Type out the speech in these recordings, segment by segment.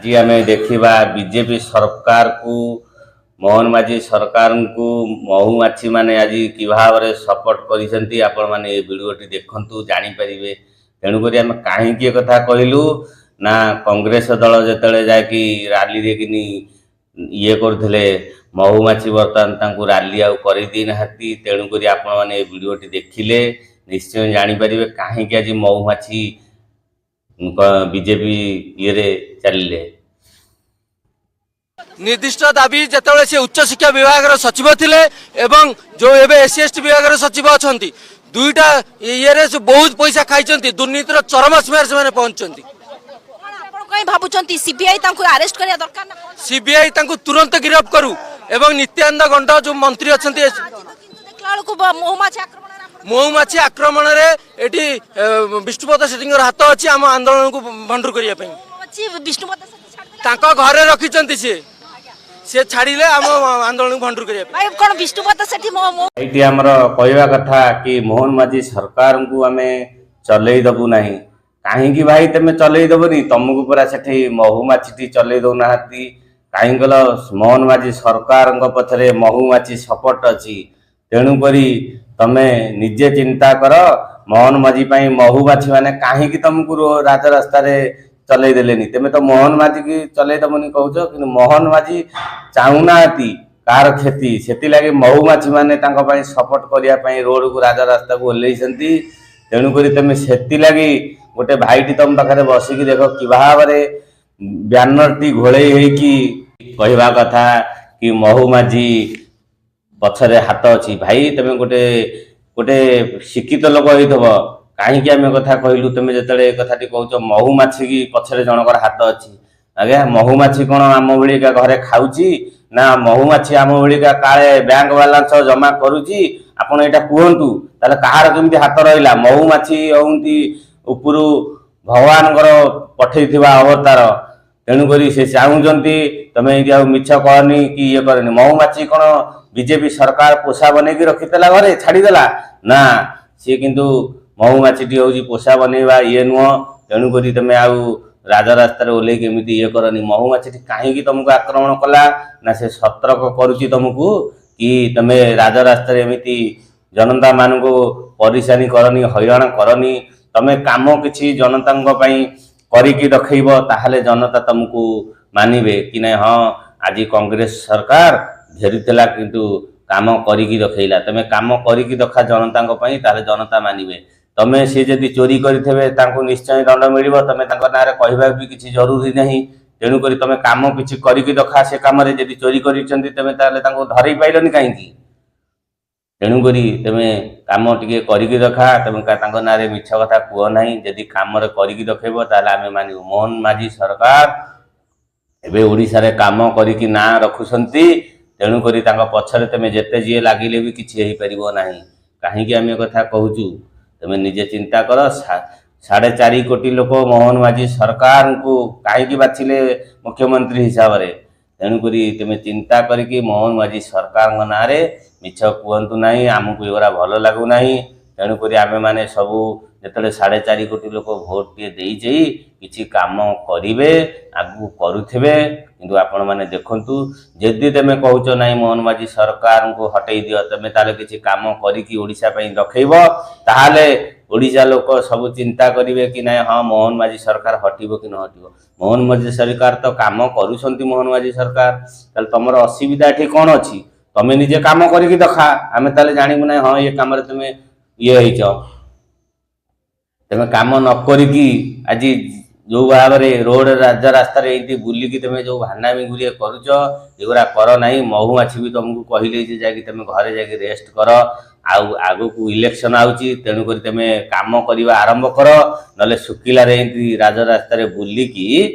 ଆଜି ଆମେ ଦେଖିବା ବିଜେପି ସରକାରକୁ, ମୋହନ ମାଝୀ ସରକାରଙ୍କୁ ମହୁମାଛି ମାନେ ଆଜି କି ଭାବରେ ସପୋର୍ଟ କରିଛନ୍ତି। ଆପଣମାନେ ଏ ଭିଡ଼ିଓଟି ଦେଖନ୍ତୁ, ଜାଣିପାରିବେ। ତେଣୁକରି ଆମେ କାହିଁକି ଏ କଥା କହିଲୁ ନା, କଂଗ୍ରେସ ଦଳ ଯେତେବେଳେ ଯାଇକି ରାଲିରେ କିନି ଇଏ କରୁଥିଲେ, ମହୁମାଛି ବର୍ତ୍ତମାନ ତାଙ୍କୁ ରାଲି ଆଉ କରିଦେଇନାହାନ୍ତି। ତେଣୁକରି ଆପଣମାନେ ଏ ଭିଡ଼ିଓଟି ଦେଖିଲେ ନିଶ୍ଚୟ ଜାଣିପାରିବେ କାହିଁକି ଆଜି ମହୁମାଛି ବିଜେପି ଇଏରେ ଚାଲିଲେ। ନିର୍ଦ୍ଦିଷ୍ଟ ଦାବି, ଯେତେବେଳେ ସେ ଉଚ୍ଚଶିକ୍ଷା ବିଭାଗର ସଚିବ ଥିଲେ ଏବଂ ଯେଉଁ ଏବେ ଏସ୍ ସି ଏସ୍ ଟି ବିଭାଗର ସଚିବ ଅଛନ୍ତି, ଦୁଇଟା ଇଏରେ ସେ ବହୁତ ପଇସା ଖାଇଛନ୍ତି। ଦୁର୍ନୀତିର ଚରମ ସୀମାରେ ସେମାନେ ପହଞ୍ଚିଛନ୍ତି। କଣ ଆପଣ କାହିଁ ଭାବୁଛନ୍ତି, ସିବିଆଇ ତାଙ୍କୁ ଆରେଷ୍ଟ କରିବା ଦରକାର ନା କଣ? ସିବିଆଇ ତାଙ୍କୁ ତୁରନ୍ତ ଗିରଫ କରୁ ଏବଂ ନିତ୍ୟାନନ୍ଦ ଗଣ୍ଡ ଯୋଉ ମନ୍ତ୍ରୀ ଅଛନ୍ତି, ଆଜି ତ କିନ୍ତୁ ଦେଖିଲା ବେଳକୁ ମହୁମାଛି ଆକ୍ରମଣରେ ଆପଣ ମହୁମାଛି ଆକ୍ରମଣରେ ଏଠି ବିଷ୍ଣୁପଦ ସେଠୀଙ୍କର ହାତ ଅଛି ଆମ ଆନ୍ଦୋଳନକୁ ଭଣ୍ଡୁର କରିବା ପାଇଁ। ମହୁମାଛି ବିଷ୍ଣୁପଦ ସେଠୀ ଛାଡ଼ିଦେଲେ? ତାଙ୍କ ଘରେ ରଖିଛନ୍ତି ସିଏ। ସେ ଛାଡ଼ିଲେ ଆମ ଆନ୍ଦୋଳନକୁ ଭଣ୍ଡୁର କରିବା ପାଇଁ। ଭାଇ, କଣ ବିଷ୍ଣୁପଦ ସେଠୀ ମୋ ଏଇଠି ଆମର କହିବା କଥା କି ମୋହନ ମାଝୀ ସରକାରଙ୍କୁ ଆମେ ଚଲେଇ ଦବୁ ନାହିଁ। କାହିଁକି ଭାଇ ତମେ ଚଲେଇ ଦବନି? ତମକୁ ପୁରା ସେଠି ମହୁମାଛିଟି ଚଲେଇ ଦଉନାହାନ୍ତି। କାହିଁକି କହିଲ, ମୋହନ ମାଝୀ ସରକାରଙ୍କ ପଛରେ ମହୁମାଛି ସପୋର୍ଟ ଅଛି। ତେଣୁକରି ତମେ ନିଜେ ଚିନ୍ତା କର, ମୋହନ ମାଝୀ ପାଇଁ ମହୁମାଛି ମାନେ କାହିଁକି ତମକୁ ରାଜରାସ୍ତାରେ ଚଲେଇ ଦେଲେନି? ତମେ ତ ମୋହନ ମାଝୀକି ଚଲେଇ ଦବନି କହୁଛ, କିନ୍ତୁ ମୋହନ ମାଝୀ ଚାହୁଁନାହାନ୍ତି କାହାର କ୍ଷତି। ସେଥିଲାଗି ମହୁମାଛି ମାନେ ତାଙ୍କ ପାଇଁ ସପୋର୍ଟ କରିବା ପାଇଁ ରୋଡକୁ, ରାଜରାସ୍ତାକୁ ଓହ୍ଲେଇଛନ୍ତି। ତେଣୁକରି ତମେ ସେଥିଲାଗି ଗୋଟେ ଭାଇଟି ତମ ପାଖରେ ବସିକି ଦେଖ କି ଭାବରେ ବ୍ୟାନରଟି ଘୋଳେଇ ହେଇକି କହିବା କଥା କି ମହୁମାଝି ପଛରେ ହାତ ଅଛି। ଭାଇ, ତମେ ଗୋଟେ ଗୋଟେ ଶିକ୍ଷିତ ଲୋକ ହେଇଥିବ। କାହିଁକି ଆମେ କଥା କହିଲୁ? ତମେ ଯେତେବେଳେ ଏ କଥାଟି କହୁଛ ମହୁମାଛି କି ପଛରେ ଜଣଙ୍କର ହାତ ଅଛି, ଆଜ୍ଞା, ମହୁମାଛି କଣ ଆମ ଭଳିକା ଘରେ ଖାଉଛି ନା ମହୁମାଛି ଆମ ଭଳିକା କାଳେ ବ୍ୟାଙ୍କ ବାଲାନ୍ସ ଜମା କରୁଛି? ଆପଣ ଏଇଟା କୁହନ୍ତୁ। ତାହେଲେ କାହାର କେମିତି ହାତ ରହିଲା? ମହୁମାଛି ହଉନ୍ତି ଉପରୁ ଭଗବାନଙ୍କର ପଠେଇଥିବା ଅବତାର। ତେଣୁକରି ସେ ଚାହୁଁଛନ୍ତି ତମେ ଏଇଠି ଆଉ ମିଛ କହନି କି ଇଏ କରନି। ମହୁମାଛି କଣ ବିଜେପି ସରକାର ପୋଷା ବନେଇକି ରଖିଥିଲା, ଘରେ ଛାଡ଼ିଦେଲା ନା? ସିଏ କିନ୍ତୁ ମହୁମାଛିଟି ହଉଛି ପୋଷା ବନେଇବା ଇଏ ନୁହଁ। ତେଣୁକରି ତମେ ଆଉ ରାଜରାସ୍ତାରେ ଓହ୍ଲେଇକି ଏମିତି ଇଏ କରନି। ମହୁମାଛିଟି କାହିଁକି ତମକୁ ଆକ୍ରମଣ କଲା ନା, ସେ ସତର୍କ କରୁଛି ତମକୁ କି ତମେ ରାଜରାସ୍ତାରେ ଏମିତି ଜନତା ମାନଙ୍କୁ ପରିଶାନି କରନି, ହଇରାଣ କରନି। ତମେ କାମ କିଛି ଜନତାଙ୍କ ପାଇଁ କରିକି ଦେଖେଇବ, ତାହେଲେ ଜନତା ତମକୁ ମାନିବେ କି ନାଇଁ। ହଁ, ଆଜି କଂଗ୍ରେସ ସରକାର ଘେରିଥିଲା, କିନ୍ତୁ କାମ କରିକି ଦେଖେଇଲା। ତମେ କାମ କରିକି ଦେଖା ଜନତାଙ୍କ ପାଇଁ, ତାହେଲେ ଜନତା ମାନିବେ। ତମେ ସିଏ ଯଦି ଚୋରି କରିଥିବେ, ତାଙ୍କୁ ନିଶ୍ଚୟ ଦଣ୍ଡ ମିଳିବ। ତମେ ତାଙ୍କ ନାଁରେ କହିବା ବି କିଛି ଜରୁରୀ ନାହିଁ। ତେଣୁକରି ତମେ କାମ କିଛି କରିକି ଦେଖା। ସେ କାମରେ ଯଦି ଚୋରି କରିଛନ୍ତି ତମେ, ତାହେଲେ ତାଙ୍କୁ ଧରେଇ ପାଇଲନି କାହିଁକି? ତେଣୁକରି ତମେ କାମ ଟିକେ କରିକି ଦେଖା। ତମେ ତାଙ୍କ ନାଁରେ ମିଛ କଥା କୁହ ନାହିଁ। ଯଦି କାମରେ କରିକି ଦେଖେଇବ, ତାହେଲେ ଆମେ ମାନିବୁ। ମୋହନ ମାଝୀ ସରକାର ଏବେ ଓଡ଼ିଶାରେ କାମ କରିକି ନାଁ ରଖୁଛନ୍ତି। ତେଣୁକରି ତାଙ୍କ ପଛରେ ତମେ ଯେତେ ଯିଏ ଲାଗିଲେ ବି କିଛି ହେଇପାରିବ ନାହିଁ। କାହିଁକି ଆମେ ଏ କଥା କହୁଛୁ, ତମେ ନିଜେ ଚିନ୍ତା କର। 4.5 କୋଟି ଲୋକ ମୋହନ ମାଝୀ ସରକାରଙ୍କୁ କାହିଁକି ବାଛିଲେ ମୁଖ୍ୟମନ୍ତ୍ରୀ ହିସାବରେ? ତେଣୁକରି ତୁମେ ଚିନ୍ତା କରିକି ମୋହନ ମାଝୀ ସରକାରଙ୍କ ନାଁରେ ମିଛ କୁହନ୍ତୁ ନାହିଁ। ଆମକୁ ଏଗୁଡ଼ା ଭଲ ଲାଗୁନାହିଁ। ତେଣୁକରି ଆମେମାନେ ସବୁ ଯେତେବେଳେ 4.5 କୋଟି ଲୋକ ଭୋଟଟିଏ ଦେଇଛି, କିଛି କାମ କରିବେ, ଆଗକୁ କରୁଥିବେ। କିନ୍ତୁ ଆପଣମାନେ ଦେଖନ୍ତୁ, ଯଦି ତମେ କହୁଛ ନାହିଁ ମୋହନ ମାଝୀ ସରକାରଙ୍କୁ ହଟେଇ ଦିଅ, ତମେ ତାହେଲେ କିଛି କାମ କରିକି ଓଡ଼ିଶା ପାଇଁ ରଖେଇବ। ତାହେଲେ ଓଡ଼ିଶା ଲୋକ ସବୁ ଚିନ୍ତା କରିବେ କି ନାଇଁ, ହଁ, ମୋହନ ମାଝୀ ସରକାର ହଟିବ କି ନ ହଟିବ। ମୋହନ ମାଝୀ ସରକାର ତ କାମ କରୁଛନ୍ତି ମୋହନ ମାଝୀ ସରକାର, ତାହେଲେ ତମର ଅସୁବିଧା ଏଠି କଣ ଅଛି? ତମେ ନିଜେ କାମ କରିକି ଦେଖା। ଆମେ ତାହେଲେ ଜାଣିବୁ ନାହିଁ, ହଁ, ଇଏ କାମରେ ତମେ ଇଏ ହେଇଛ। ତମେ କାମ ନ କରିକି ଆଜି ଯୋଉ ଭାବରେ ରୋଡ, ରାଜରାସ୍ତାରେ ଏଇଠି ବୁଲିକି ତମେ ଯୋଉ ଭାଣ୍ଡାମି ଗୁଡ଼ିଏ କରୁଛ, ଏଗୁଡ଼ା କର ନାହିଁ। ମହୁମାଛି ବି ତମକୁ କହିଲେ ଯେ ଯାଇକି ତମେ ଘରେ ଯାଇକି ରେଷ୍ଟ କର। ଆଉ ଆଗକୁ ଇଲେକ୍ସନ ଆଉଛି, ତେଣୁକରି ତମେ କାମ କରିବା ଆରମ୍ଭ କର। ନହେଲେ ଶୁଖିଲାରେ ଏମିତି ରାଜରାସ୍ତାରେ ବୁଲିକି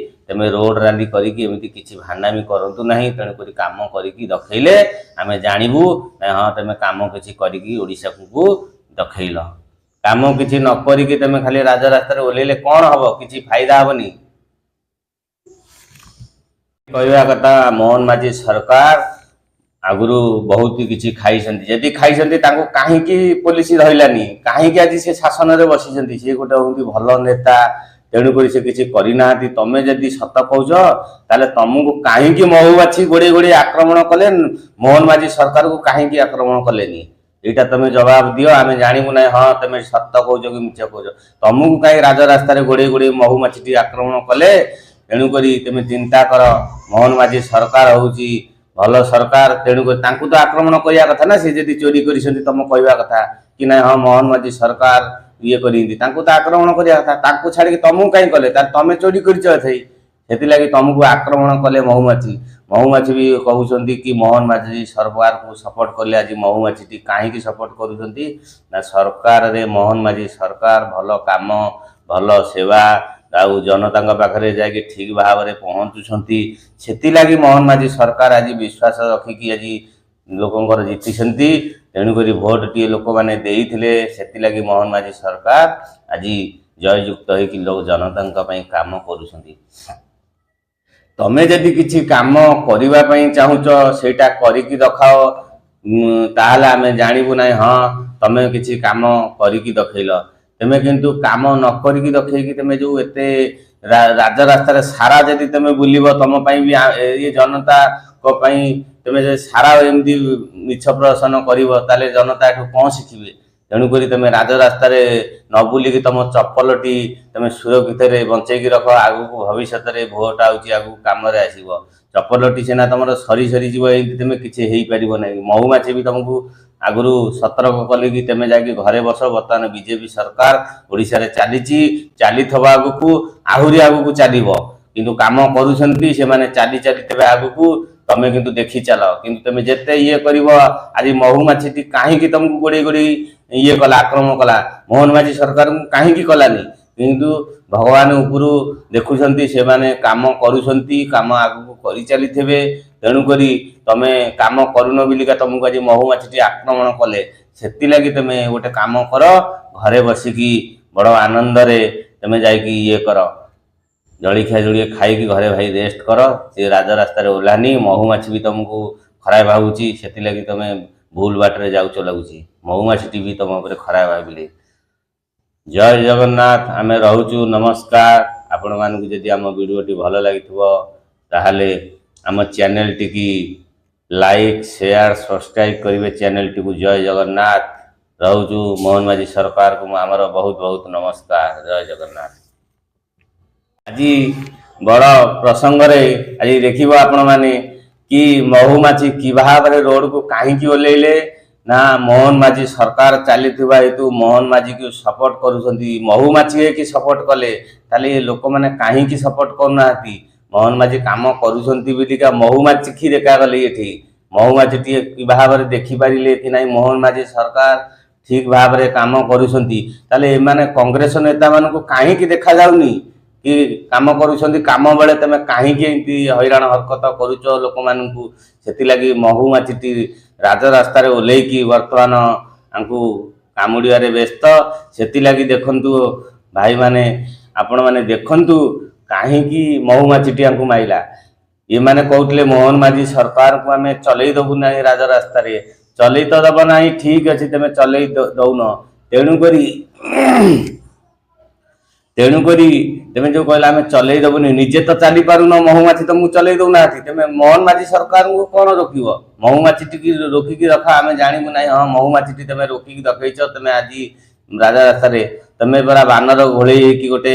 ତମେ ରୋଡ ରାଲି କରିକି ଏମିତି କିଛି ଭାଣ୍ଡାମି କରନ୍ତୁ ନାହିଁ। ତେଣୁକରି କାମ କରିକି ଦେଖେଇଲେ ଆମେ ଜାଣିବୁ, ହଁ, ତମେ କାମ କିଛି କରିକି ଓଡ଼ିଶାକୁ ଦେଖେଇଲ। କାମ କିଛି ନ କରିକି ତମେ ଖାଲି ରାଜରାସ୍ତାରେ ଓହ୍ଲେଇଲେ କଣ ହବ? କିଛି ଫାଇଦା ହବନି। କହିବା କଥା, ମୋହନ ମାଝୀ ସରକାର ଆଗରୁ ବହୁତ କିଛି ଖାଇଛନ୍ତି। ଯଦି ଖାଇଛନ୍ତି, ତାଙ୍କୁ କାହିଁକି ପୋଲିସ ଧରିଲାନି? କାହିଁକି ଆଜି ସେ ଶାସନରେ ବସିଛନ୍ତି? ସିଏ ଗୋଟେ ହଉଛନ୍ତି ଭଲ ନେତା। ତେଣୁକରି ସେ କିଛି କରିନାହାନ୍ତି। ତମେ ଯଦି ସତ କହୁଛ, ତାହେଲେ ତମକୁ କାହିଁକି ମହୁମାଛି ଗୋଡେଇ ଗୋଡେଇ ଆକ୍ରମଣ କଲେ? ମୋହନ ମାଝୀ ସରକାରକୁ କାହିଁକି ଆକ୍ରମଣ କଲେନି? ଏଇଟା ତମେ ଜବାବ ଦିଅ, ଆମେ ଜାଣିବୁ ନାହିଁ ହଁ ତମେ ସତ କହୁଛ କି ମିଛ କହୁଛ। ତମକୁ କାହିଁ ରାଜରାସ୍ତାରେ ଗୋଡେଇ ଗୋଡେଇ ମହୁମାଛିଟି ଆକ୍ରମଣ କଲେ? ତେଣୁକରି ତମେ ଚିନ୍ତା କର, ମୋହନ ମାଝୀ ସରକାର ହଉଛି ଭଲ ସରକାର। ତେଣୁକରି ତାଙ୍କୁ ତ ଆକ୍ରମଣ କରିବା କଥା ନା। ସେ ଯଦି ଚୋରି କରିଛନ୍ତି, ତମ କହିବା କଥା କି ନାଇଁ ହଁ ମୋହନ ମାଝୀ ସରକାର ଇଏ କରିଛନ୍ତି, ତାଙ୍କୁ ତ ଆକ୍ରମଣ କରିବା କଥା। ତାଙ୍କୁ ଛାଡିକି ତମକୁ କାହିଁ କଲେ? ତାହେଲେ ତମେ ଚୋରି କରିଛ ଏଥେଇ, ସେଥିଲାଗି ତମକୁ ଆକ୍ରମଣ କଲେ ମହୁମାଛି। ମହୁମାଛି ବି କହୁଛନ୍ତି କି ମୋହନ ମାଝୀ ସରକାରକୁ ସପୋର୍ଟ କଲେ। ଆଜି ମହୁମାଛିଟି କାହିଁକି ସପୋର୍ଟ କରୁଛନ୍ତି ନା, ସରକାରରେ ମୋହନ ମାଝୀ ସରକାର ଭଲ କାମ, ଭଲ ସେବା ଆଉ ଜନତାଙ୍କ ପାଖରେ ଯାଇକି ଠିକ ଭାବରେ ପହଞ୍ଚୁଛନ୍ତି। ସେଥିଲାଗି ମୋହନ ମାଝୀ ସରକାର ଆଜି ବିଶ୍ୱାସ ରଖିକି ଆଜି ଲୋକଙ୍କର ଜିତିଛନ୍ତି। ତେଣୁକରି ଭୋଟଟିଏ ଲୋକମାନେ ଦେଇଥିଲେ, ସେଥିଲାଗି ମୋହନ ମାଝୀ ସରକାର ଆଜି ଜୟଯୁକ୍ତ ହେଇକି ଜନତାଙ୍କ ପାଇଁ କାମ କରୁଛନ୍ତି। ତମେ ଯଦି କିଛି କାମ କରିବା ପାଇଁ ଚାହୁଁଛ, ସେଇଟା କରିକି ଦେଖାଅ, ତାହେଲେ ଆମେ ଜାଣିବୁ ନାହିଁ ହଁ ତମେ କିଛି କାମ କରିକି ଦେଖେଇଲ। ତମେ କିନ୍ତୁ କାମ ନ କରିକି ଦେଖେଇକି ତମେ ଯୋଉ ଏତେ ରାଜରାସ୍ତାରେ ସାରା ଯଦି ତମେ ବୁଲିବ, ତମ ପାଇଁ ବି ଇଏ ଜନତାଙ୍କ ପାଇଁ ତମେ ଯଦି ସାରା ଏମିତି ମିଛ ପ୍ରହସନ କରିବ, ତାହେଲେ ଜନତା ଏଠୁ କଣ ଶିଖିବେ? ତେଣୁକରି ତମେ ରାଜରାସ୍ତାରେ ନ ବୁଲିକି ତମ ଚପଲଟି ତମେ ସୁରକ୍ଷିତରେ ବଞ୍ଚେଇକି ରଖ। ଆଗକୁ ଭବିଷ୍ୟତରେ ଭୋଟ ଆଉଛି, ଆଗକୁ କାମରେ ଆସିବ। ଚପଲଟି ସିନା ତମର ସରି ସରିଯିବ, ଏମିତି ତମେ କିଛି ହେଇପାରିବ ନାହିଁ। ମହୁମାଛି ବି ତମକୁ ଆଗରୁ ସତର୍କ କଲେ କି ତମେ ଯାଇକି ଘରେ ବସ। ବର୍ତ୍ତମାନ ବିଜେପି ସରକାର ଓଡ଼ିଶାରେ ଚାଲିଛି, ଚାଲିଥିବ, ଆଗକୁ ଆହୁରି ଆଗକୁ ଚାଲିବ। କିନ୍ତୁ କାମ କରୁଛନ୍ତି ସେମାନେ, ଚାଲି ଚାଲିଥିବେ ଆଗକୁ, ତମେ କିନ୍ତୁ ଦେଖି ଚାଲ। କିନ୍ତୁ ତମେ ଯେତେ ଇଏ କରିବ, ଆଜି ମହୁମାଛିଟି କାହିଁକି ତମକୁ ଗୋଡେଇ ଗୋଡେଇ ଇଏ କଲା, ଆକ୍ରମଣ କଲା? ମୋହନ ମାଝୀ ସରକାରଙ୍କୁ କାହିଁକି କଲାନି? କିନ୍ତୁ ଭଗବାନ ଉପରୁ ଦେଖୁଛନ୍ତି, ସେମାନେ କାମ କରୁଛନ୍ତି, କାମ ଆଗକୁ କରିଚାଲିଥିବେ। ତେଣୁକରି ତମେ କାମ କରୁନ ବୋଲିକା ତମକୁ ଆଜି ମହୁମାଛିଟି ଆକ୍ରମଣ କଲେ। ସେଥିଲାଗି ତମେ ଗୋଟେ କାମ କର, ଘରେ ବସିକି ବଡ଼ ଆନନ୍ଦରେ ତମେ ଯାଇକି ଇଏ କର, ଜଳିଖିଆ ଯୋଡ଼ିଏ ଖାଇକି ଘରେ ଭାଇ ରେଷ୍ଟ କର। ସେ ରାଜରାସ୍ତାରେ ଓହ୍ଲାନି। ମହୁମାଛି ବି ତମକୁ ଖରାପ ଭାବୁଛି, ସେଥିଲାଗି ତମେ ଭୁଲ ବାଟରେ ଯାଉଛ ଲାଗୁଛି। ମହୁମାଛିଟି ବି ତମ ଉପରେ ଖରାପ ଭାବିଲେ। ଜୟ ଜଗନ୍ନାଥ। ଆମେ ରହୁଛୁ, ନମସ୍କାର। ଆପଣମାନଙ୍କୁ ଯଦି ଆମ ଭିଡ଼ିଓଟି ଭଲ ଲାଗିଥିବ, ତାହେଲେ ଆମ ଚ୍ୟାନେଲଟିକି ଲାଇକ୍, ସେୟାର, ସବସ୍କ୍ରାଇବ କରିବେ ଚ୍ୟାନେଲଟିକୁ। ଜୟ ଜଗନ୍ନାଥ। ରହୁଛୁ। ମୋହନ ମାଝୀ ସରକାରକୁ ଆମର ବହୁତ ବହୁତ ନମସ୍କାର। ଜୟ ଜଗନ୍ନାଥ। ଆଜି ବଡ଼ ପ୍ରସଙ୍ଗରେ ଆଜି ଦେଖିବ ଆପଣମାନେ କି ମହୁମାଛି କି ଭାବରେ ରୋଡକୁ କାହିଁକି ଓହ୍ଲେଇଲେ ନା, ମୋହନ ମାଝୀ ସରକାର ଚାଲିଥିବା ହେତୁ ମୋହନ ମାଝୀକୁ ସପୋର୍ଟ କରୁଛନ୍ତି। ମହୁମାଛି ହେଇକି ସପୋର୍ଟ କଲେ, ତାହେଲେ ଏ ଲୋକମାନେ କାହିଁକି ସପୋର୍ଟ କରୁନାହାନ୍ତି? ମୋହନ ମାଝୀ କାମ କରୁଛନ୍ତି ବୋଲିକା ମହୁମାଛି କି ଦେଖାଗଲେ ଏଠି। ମହୁମାଛି ଟିକେ କି ଭାବରେ ଦେଖିପାରିଲେ କି ନାହିଁ ମୋହନ ମାଝୀ ସରକାର ଠିକ ଭାବରେ କାମ କରୁଛନ୍ତି। ତାହେଲେ ଏମାନେ କଂଗ୍ରେସ ନେତାମାନଙ୍କୁ କାହିଁକି ଦେଖାଯାଉନି କି କାମ କରୁଛନ୍ତି? କାମ ବେଳେ ତମେ କାହିଁକି ଏମିତି ହଇରାଣ ହରକତ କରୁଛ ଲୋକମାନଙ୍କୁ? ସେଥିଲାଗି ମହୁମାଛିଟି ରାଜରାସ୍ତାରେ ଓହ୍ଲେଇକି ବର୍ତ୍ତମାନ ଆଙ୍କୁ କାମୁଡ଼ିବାରେ ବ୍ୟସ୍ତ। ସେଥିଲାଗି ଦେଖନ୍ତୁ ଭାଇମାନେ, ଆପଣମାନେ ଦେଖନ୍ତୁ କାହିଁକି ମହୁମାଛିଟି ଆଙ୍କୁ ମାଇଲା। ଏମାନେ କହୁଥିଲେ ମୋହନ ମାଝୀ ସରକାରକୁ ଆମେ ଚଲେଇ ଦବୁ ନାହିଁ ରାଜରାସ୍ତାରେ। ଚଲେଇ ତ ଦବ ନାହିଁ, ଠିକ ଅଛି, ତମେ ଚଲେଇ ଦଉନ। ତେଣୁକରି ତମେ ଯୋଉ କହିଲ ଆମେ ଚଲେଇ ଦବୁନି, ନିଜେ ତ ଚାଲି ପାରୁନ, ମହୁମାଛି ତମକୁ ଚଲେଇ ଦଉନାହାନ୍ତି, ତମେ ମୋହନ ମାଝୀ ସରକାରଙ୍କୁ କଣ ରୋକିବ? ମହୁମାଛି ଟିକେ ରୋକିକି ରଖ, ଆମେ ଜାଣିବୁ ନାହିଁ ହଁ ମହୁମାଛିଟି ତମେ ରୋକିକି ରଖେଇଛ। ତମେ ଆଜି ରାଜରାସ୍ତାରେ ତମେ ପରା ବାନର ଘୋଳେଇ ହେଇକି, ଗୋଟେ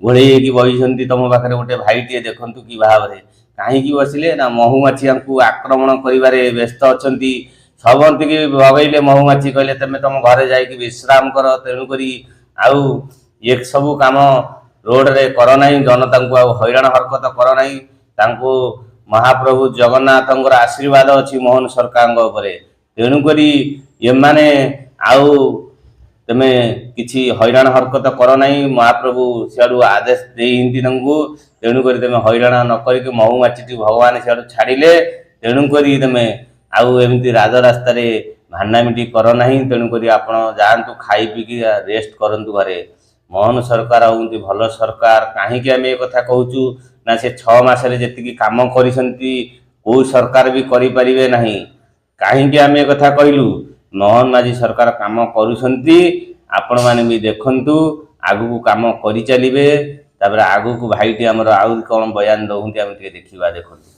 ଘୋଳେଇ ହେଇକି ବସିଛନ୍ତି। ତମ ପାଖରେ ଗୋଟେ ଭାଇଟିଏ ଦେଖନ୍ତୁ କି ଭାବରେ କାହିଁକି ବସିଲେ ନା, ମହୁମାଛି ଆଙ୍କୁ ଆକ୍ରମଣ କରିବାରେ ବ୍ୟସ୍ତ ଅଛନ୍ତି। ସମସ୍ତିକି ଭଗେଇଲେ ମହୁମାଛି, କହିଲେ ତମେ ତମ ଘରେ ଯାଇକି ବିଶ୍ରାମ କର। ତେଣୁକରି ଆଉ ଏ ସବୁ କାମ ରୋଡରେ କର ନାହିଁ, ଜନତାଙ୍କୁ ଆଉ ହଇରାଣ ହରକତ କର ନାହିଁ। ତାଙ୍କୁ ମହାପ୍ରଭୁ ଜଗନ୍ନାଥଙ୍କର ଆଶୀର୍ବାଦ ଅଛି ମୋହନ ସରକାରଙ୍କ ଉପରେ। ତେଣୁକରି ଏମାନେ ଆଉ ତମେ କିଛି ହଇରାଣ ହରକତ କର ନାହିଁ। ମହାପ୍ରଭୁ ସିଆଡ଼ୁ ଆଦେଶ ଦେଇଛନ୍ତି ତାଙ୍କୁ। ତେଣୁକରି ତମେ ହଇରାଣ ନ କରିକି ମହୁମାଛିଟି ଭଗବାନ ସିଆଡ଼ୁ ଛାଡ଼ିଲେ। ତେଣୁକରି ତମେ ଆଉ ଏମିତି ରାଜରାସ୍ତାରେ ଭାଣ୍ଡାମିଟି କର ନାହିଁ। ତେଣୁକରି ଆପଣ ଯାଆନ୍ତୁ, ଖାଇ ପିଇକି ରେଷ୍ଟ କରନ୍ତୁ ଘରେ। ମୋହନ ସରକାର ହେଉଛନ୍ତି ଭଲ ସରକାର। କାହିଁକି ଆମେ ଏ କଥା କହୁଛୁ ନା, ସେ 6 ମାସରେ ଯେତିକି କାମ କରିଛନ୍ତି, କୋଉ ସରକାର ବି କରିପାରିବେ ନାହିଁ। କାହିଁକି ଆମେ ଏ କଥା କହିଲୁ? ମୋହନ ମାଝୀ ସରକାର କାମ କରୁଛନ୍ତି, ଆପଣମାନେ ବି ଦେଖନ୍ତୁ, ଆଗକୁ କାମ କରିଚାଲିବେ। ତାପରେ ଆଗକୁ ଭାଇଟି ଆମର ଆହୁରି କ'ଣ ବୟାନ ଦଉଛନ୍ତି, ଆମେ ଟିକେ ଦେଖିବା। ଦେଖନ୍ତୁ।